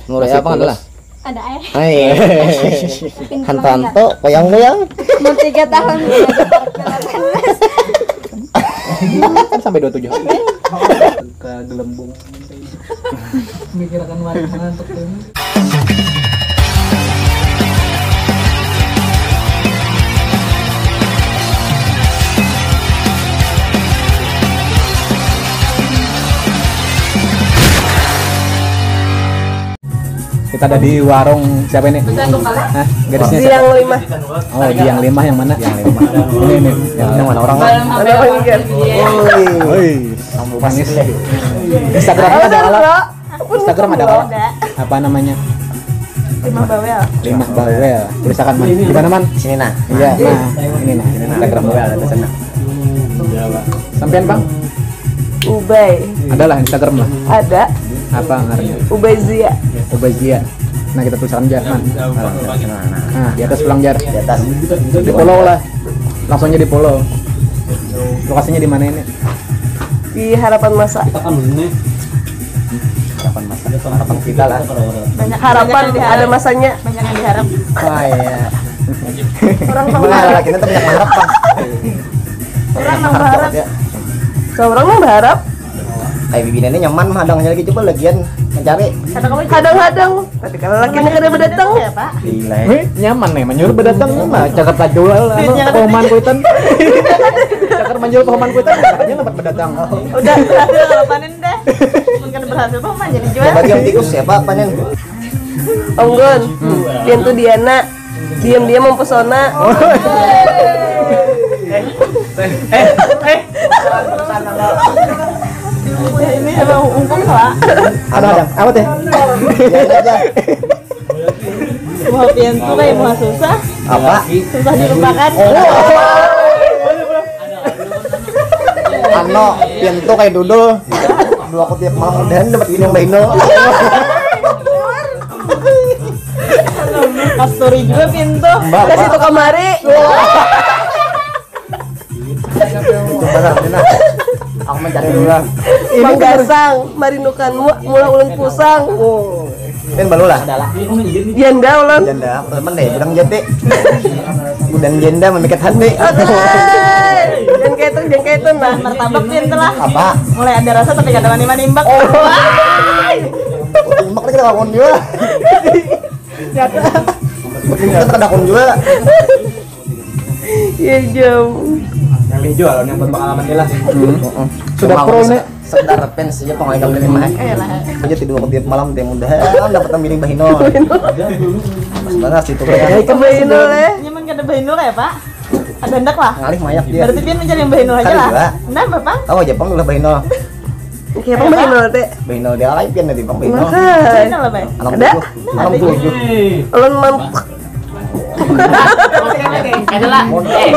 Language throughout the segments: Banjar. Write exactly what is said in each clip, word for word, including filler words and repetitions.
Menurut Masih apa polos. Lah? Ada air. Hai. Hantanto, koyang-koyang. Mau tiga tahun. Kan sampai dua tujuh. Ke gelembung. Mikirakan warna untuk ini. Kita ada di warung siapa ini? Hah? Gadisnya siapa? Yang lima. Oh, di yang lima yang mana? Yang lima. Ini nih. Yang, yang mana orang? Ada orang kan? Woi, manis. Instagramnya ada kalau? Instagram ada kalau? Apa namanya? Lima bawel. Lima Bawel. Tulisakan man. Di mana man? Sini nah. Iya, nah, ini nah. Instagram Bawel ada sana. Sampean bang? Ubay. Adalah Instagram lah. Ada. Apa ngarannya? Ubay Zia. Ubazia. Nah kita tulisakan jar man. Nah, nah. Nah di atas pulang jar. Di atas. Di follow lah. Langsung aja di follow. Lokasinya di mana ini? Di harapan masa. Harapan masa. Harapan kita lah. Harapan ada masanya. Banyak yang diharap. Oh iya. Orang Nah, laki itu banyak harap bang. Orang nang berharap. Seorang nang berharap. Kayak bibina ini nyaman mah hadang lagi coba lagian mencari. Kadang-kadang. Tapi kalau lakinya kada berdatang. Gila. Wih, nyaman nih, manjur berdatang mah cakat tajul lah, anu, pahuman kuitan. Cakat manjur pahuman kuitan, makanya dapat berdatang. Udah berhasil kalau panen deh. Bukan berhasil tuh mah jadi jual. Bagi yang tikus siapa panen? Onggon. Pian tuh Diana. Diam-diam mempesona. Ini emang ungkung lah. Ada ada, apa teh? Biar aja. Muha pian tuh kayak muha susah. Apa? Susah dilupakan. Ano, pintu kayak dudul. Dua aku tiap malam udahan dapat gini yang baino. Kasturi juga pintu. Kasih tuh kamari. Itu benar, Dina. Aku mencari dulu lah. Manggasang, merindukanmu, mula ulun pusang. Oh. Pin balu lah. Janda ulun. Janda, teman deh, bilang jati. Udah janda memikat hati. Aduh. Jangan kayak itu, jangan kayak itu nah. Martabak pintu lah. Apa? Mulai ada rasa tapi kada wani manimbak. Imbak lagi ada akun juga. Kita ada akun juga. Iya jauh. Yang hijau, yang buat pengalaman dia lah. Sudah pro ini. Sekedar fans aja pengalaman dari mah. Eh lah. Aja tidur aku tiap malam tiap mudahan dapat milih bahino. Pas banget situ kan. Bahino leh. Nyaman kada bahino kayak pak. Ada hendak lah. Ngalih mayak dia. Berarti pian mencari yang bahino aja Kada lah. Juga. Nah bapak. Tahu aja pang ulah bahino. Kayak apa bahino teh? Bahino dia lain pian tadi bang bahino. Makan. Nah lah baik. Alam Ada? Tujuh. Alam Tujuh. Ulun mantap. Adalah. Eh,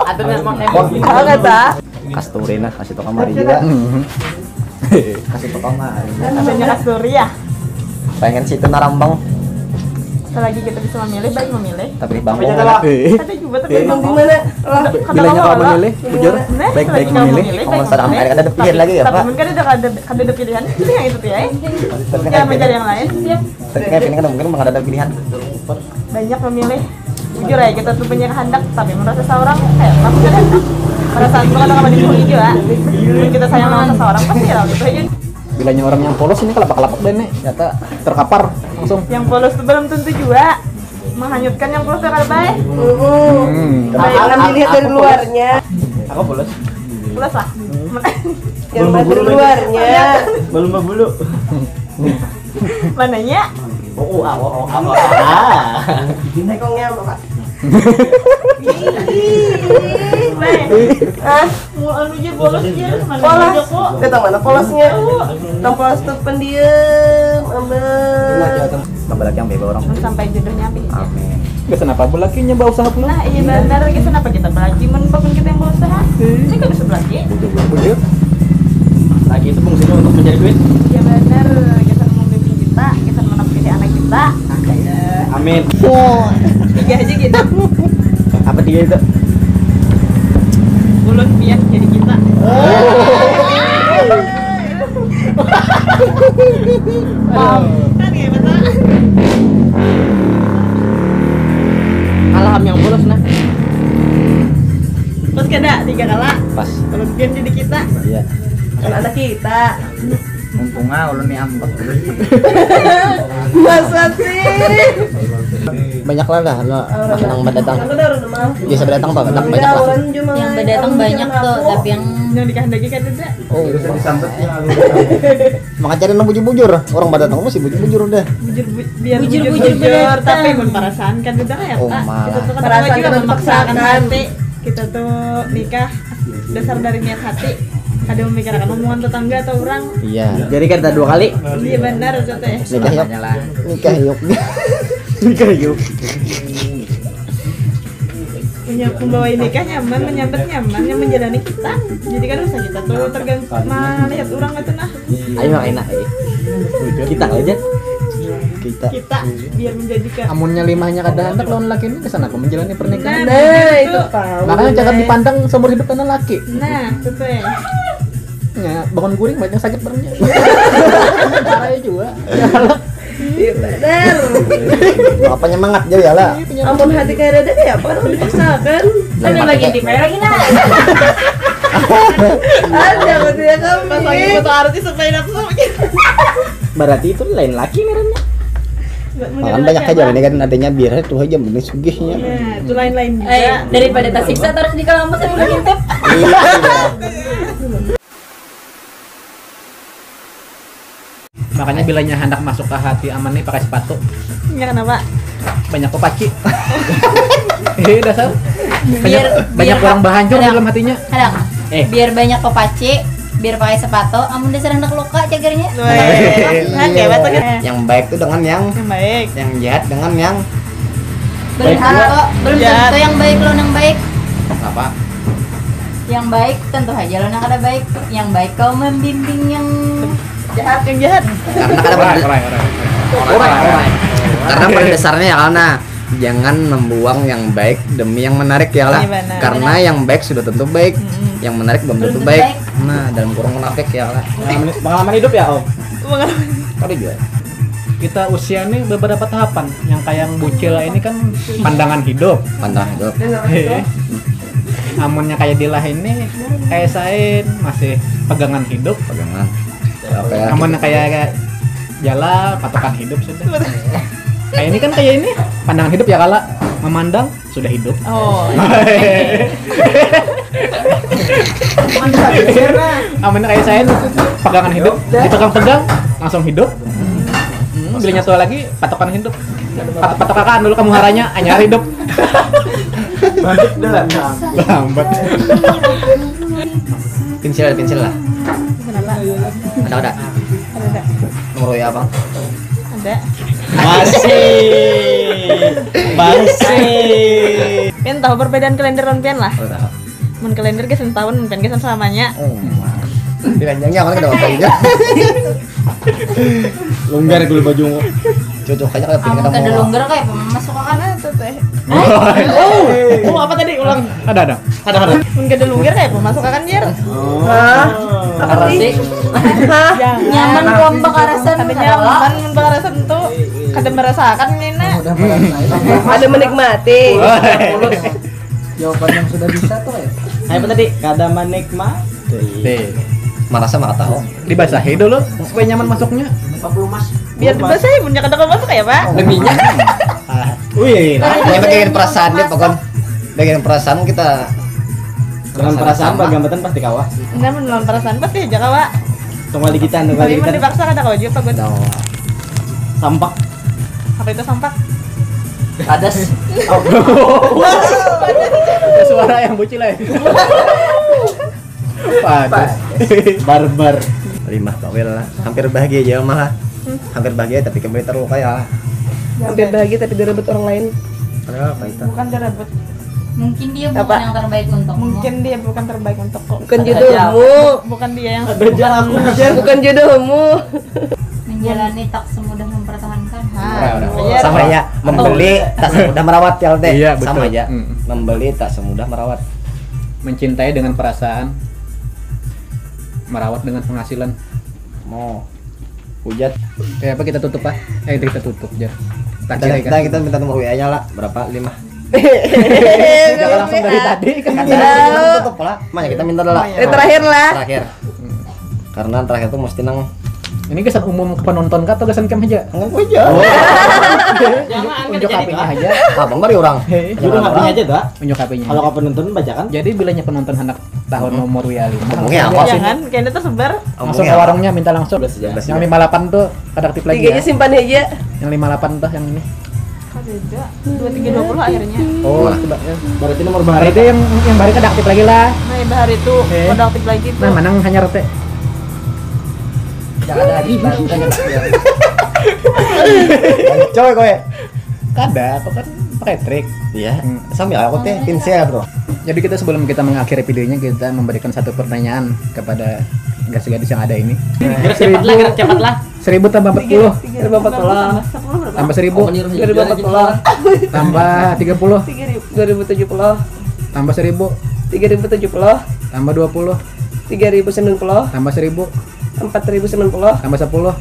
aturan mau Apa kata? Kasturi nah kasih tau kamari juga. Kasih tau kamari. Adanya kasturi ya. Pengen situ narambang. Selagi kita bisa memilih, baik memilih. Tapi bang Tapi juga tapi Bingung gimana? Lah, kata Bilanya kamu kalau apa? memilih, bujur, Nah, baik-baik selagi kamu memilih. baik Kalau misalkan memilih. ada ada pilihan lagi ya Tapi pak. Mungkin ada ada ada pilihan, pilih yang itu tuh ya. Tapi Ya kan mencari yang lain. Tapi kan ini kan mungkin ada pilihan. Banyak memilih. Jujur ya kita tuh punya kehendak tapi merasa seorang kayak apa sih? Perasaan itu kadang-kadang dibohongi juga. Kita sayang sama seseorang pasti ya gitu aja. Bilanya orang yang polos ini kelapa-kelapa deh nih. Nyata Terkapar langsung. Yang polos tuh belum tentu juga menghanyutkan yang polos bakal baik. Hmm. Baik, dilihat dari luarnya. aku polos. Polos lah. Yang dari luarnya. Belum berbulu. Mananya? Oh, oh, oh, oh, oh, ah. Tekongnya apa kak? Baik. Ah, mau anu aja polos aja. Mana Polos. aja kok. Datang mana polosnya? Tang polos tuh pendiam, abah. Tambah lagi yang bebas orang. Sampai jodohnya habis. Amin. Gak kenapa belakinya bau sahap lu. Nah iya benar, kita kenapa kita belaki mun bukan kita yang berusaha? Saya kan bisa belaki. Bujur, bujur. Lagi itu fungsinya untuk mencari duit. Iya benar, kita mau bimbing kita, kita mau pilih anak kita. Amin. Tiga aja gitu. Apa tiga itu? Ulun pian jadi kita. Kan ya betul. Ham yang bolos nah. Pas kada tiga kala. Pas. Kalau biar jadi kita. Iya. Kan ada kita. Untungnya ulun ni ambek. Masa sih? Banyak lah lah lo yang berdatang. Biasa berdatang pak, banyak banyak lah. Yang berdatang banyak tuh, tapi yang yang dikehendaki kan tidak. Oh. Bisa disambet ya. Maka cari nang bujur-bujur. Orang pada tahu masih bujur-bujur udah. Bujur bu- biar bujur-bujur, bujur-bujur tapi mun perasaan kan udah kayak oh, pak. Kita tuh kan perasaan juga memaksakan hati. Kita tuh nikah dasar dari niat hati. Ada memikirkan omongan tetangga atau orang. Iya. Jadi kan dua kali. Iya benar itu teh. Nikah yuk. Nikah yuk. Nikah yuk. Punya pembawa nikah nyaman, menyambut nyaman, yang menjalani kita. Jadi kan usah kita tuh tergantung melihat orang itu nah. Ayo enak ya. Kita aja. Kita. Kita biar menjadi ke. Amunnya limahnya kada hendak lawan laki ini kesan apa menjalani pernikahan? Nah, nah itu. Itu tahu. Makanya jangan dipandang seumur hidup karena laki. Nah, itu teh. Ya, bangun guring banyak sakit perutnya. Parah juga. Iya benar. Apa nyemangat jauh ya lah. Amun hati kayak ada kayak apa orang dipaksakan. Ada lagi di merah ini. Ada betul ya kamu. Pas lagi foto artis supaya dapat sama kita. Berarti itu lain laki ngarannya. Makan banyak aja ini kan artinya biar itu aja mending sugihnya. Nah, itu lain-lain juga. Eh, daripada tersiksa terus di kalampus yang udah ngintip. Makanya bilanya hendak masuk ke hati aman nih pakai sepatu. Enggak kenapa? Banyak pepaci. Eh dasar. Biar, banyak, biar banyak orang bahancur di dalam hatinya. Kadang. Eh. Biar banyak pepaci, biar pakai sepatu, amun dasar hendak luka cagarnya. Nah, kayak betul kan? Yang baik tuh dengan yang yang baik. Yang jahat dengan yang belum tentu, belum tentu yang baik lo yang baik. Apa? Yang baik tentu aja lo yang ada baik. Yang baik kau membimbing yang jahat yang jahat. Karena kada pada orang, orang, orang. Karena pada dasarnya ya karena jangan membuang yang baik demi yang menarik ya lah. Iya, karena yang baik sudah tentu baik, mm-hmm. Yang menarik belum tentu baik. Nah, dalam kurung menarik ya lah. Pengalaman, pengalaman hidup ya om. Pengalaman. Tapi juga. Kita usia ini beberapa tahapan. Yang kayak yang bucil ini kan pandangan hidup. Pandangan hidup. Amunnya kayak Dilah ini kayak saya masih pegangan hidup. Pegangan. Amun kayak Jala patokan hidup sudah. Kayak ini kan kayak ini pandangan hidup ya kala memandang sudah hidup. Oh. Amun kayak saya pegangan hidup, dipegang-pegang langsung hidup. Hmm, bila nyatu lagi patokan hidup. Pat- Patokakan dulu kamu haranya anyar hidup. Lambat. Pensil, pensil lah. Kenapa? Ada ada. Ada ada. Nomor ya apa? Ada. Masih. Masih. Pian tahu perbedaan kalender lawan pian lah? Oh, tahu. Mun kalender gasan tahun, mun pian gasan selamanya. Oh. Diranjangnya apa kada apa aja. Longgar kulit baju. Cocok aja kalau pengen. Kada longgar kayak apa masuk akan itu teh. Oh, oh, apa tadi ulang? Ada ada. Kada kada. Mun kada lungkir kayak apa masuk akan jir. Hah? Apa sih? Hah? Nyaman kompak arasan. Ada nyaman mun bakarasan tuh kada merasakan Nina. Ada menikmati. Jawaban yang sudah bisa tuh ya. Apa tadi? Kada menikmati. Merasa maka tahu. Dibasahi dulu supaya nyaman masuknya. Biar dibasahi punya kada masuk ya pak. Deminya. Wih, ini bagian perasaan dia pokoknya. Bagian perasaan kita. Dengan perasaan pak gambatan pasti kawa. Nah, melawan perasaan pasti aja kawa. Tunggal di kita, tunggal di kita. Dipaksa kada kawa juga pak. Sampak. Apa itu sampak? Padas. Suara yang bocil lah. Padas. Barbar. Limah bawel lah. Hampir bahagia aja malah. Hampir bahagia tapi kembali terluka ya. Hampir bahagia tapi direbut orang lain. Kenapa itu? Bukan direbut. Mungkin dia bukan yang terbaik untukmu. Mungkin dia bukan terbaik untukku. Bukan jodohmu. Bukan dia yang. Bukan jodohmu. Menjalani tak semudah mempertahankan. Sama ya, membeli tak semudah merawat ya teh. Iya, sama aja. Membeli tak semudah merawat. Mencintai dengan perasaan, merawat dengan penghasilan. Mau hujat. Kayak apa kita tutup ah? Eh kita tutup aja. Terakhir kita, kita minta nomor W A-nya lah, berapa? Lima. Jangan langsung dari tadi kan. Tutup lah. Mana kita minta dulu lah. Eh, terakhir lah. Terakhir. Karena terakhir tuh mesti nang Ini kesan umum ke penonton kah atau kesan kam aja? Enggak gue aja. Jangan, Unjuk H P-nya aja. Abang bari orang. Hei, Juru H P aja dah. Unjuk H P-nya. Kalau ke penonton bacakan. Jadi bilanya penonton anak tahun nomor ya lima. Oke, apa sih? Jangan, kayaknya tersebar. Langsung ke warungnya minta langsung. Sebelas, sebelas. Yang lima delapan tuh kada aktif lagi Tiganya ya. Simpan aja. Yang lima delapan tuh yang ini. Beda. Dua tiga dua puluh akhirnya. Oh, coba ya. Berarti nomor bahari. Berarti yang yang balik kada aktif lagi lah. Nah, bahari itu Eh. udah aktif lagi tuh. Nah, menang hanya rete. Jangan ada di baru kan. Coy kowe. Kada, aku kan pakai trik. Iya. Sambil aku teh tim saya, Bro. Jadi kita sebelum kita mengakhiri videonya kita memberikan satu pertanyaan kepada gadis-gadis yang ada ini. Gerak cepat lah, gerak cepat lah. Seribu tambah empat puluh Seribu empat puluh. tambah seribu Dua ribu empat puluh. tambah tiga puluh Dua ribu tujuh puluh. tambah seribu Tiga ribu tujuh puluh. tambah dua puluh Tiga ribu sembilan puluh. tambah seribu Empat ribu sembilan puluh. tambah sepuluh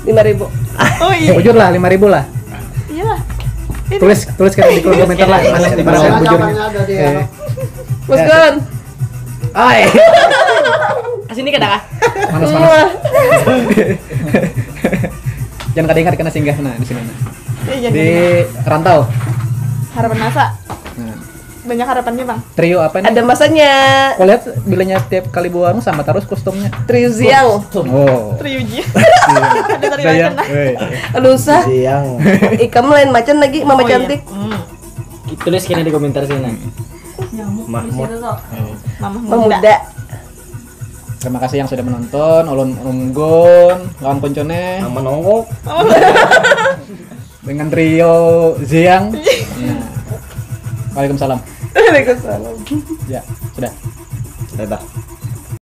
Lima ribu. Oh iya. Bujur lah lima ribu lah. Iyalah. Tulis tulis kan di kolom komentar lah. Mana mana yang bujurnya. Eh. Bos Gun. Oi. Kasih ini kada kah? Panas panas. Jangan kada ingat kena singgah nah di sini. Nah. Iya, Di rantau. Harapan masa. Nah, Banyak harapannya, Bang. Trio apa nih? Ada masanya. Kau lihat bilanya tiap kali warung sama terus kostumnya. Trio Ziang. Oh. Triuji. Iya. Ada tadi Saya. macan lah. Eh. Aduh usah. Siang. Ikam lain macan lagi, mama Oh, iya. Cantik. Hmm. Tulis kena di komentar sini. Mahmud. Mama Mama muda. Muda. Terima kasih yang sudah menonton. Ulun Unggun, lawan koncone Nama nongkok. dengan trio Ziang. Nah. Waalaikumsalam. Waalaikumsalam. Ya, sudah. Dadah.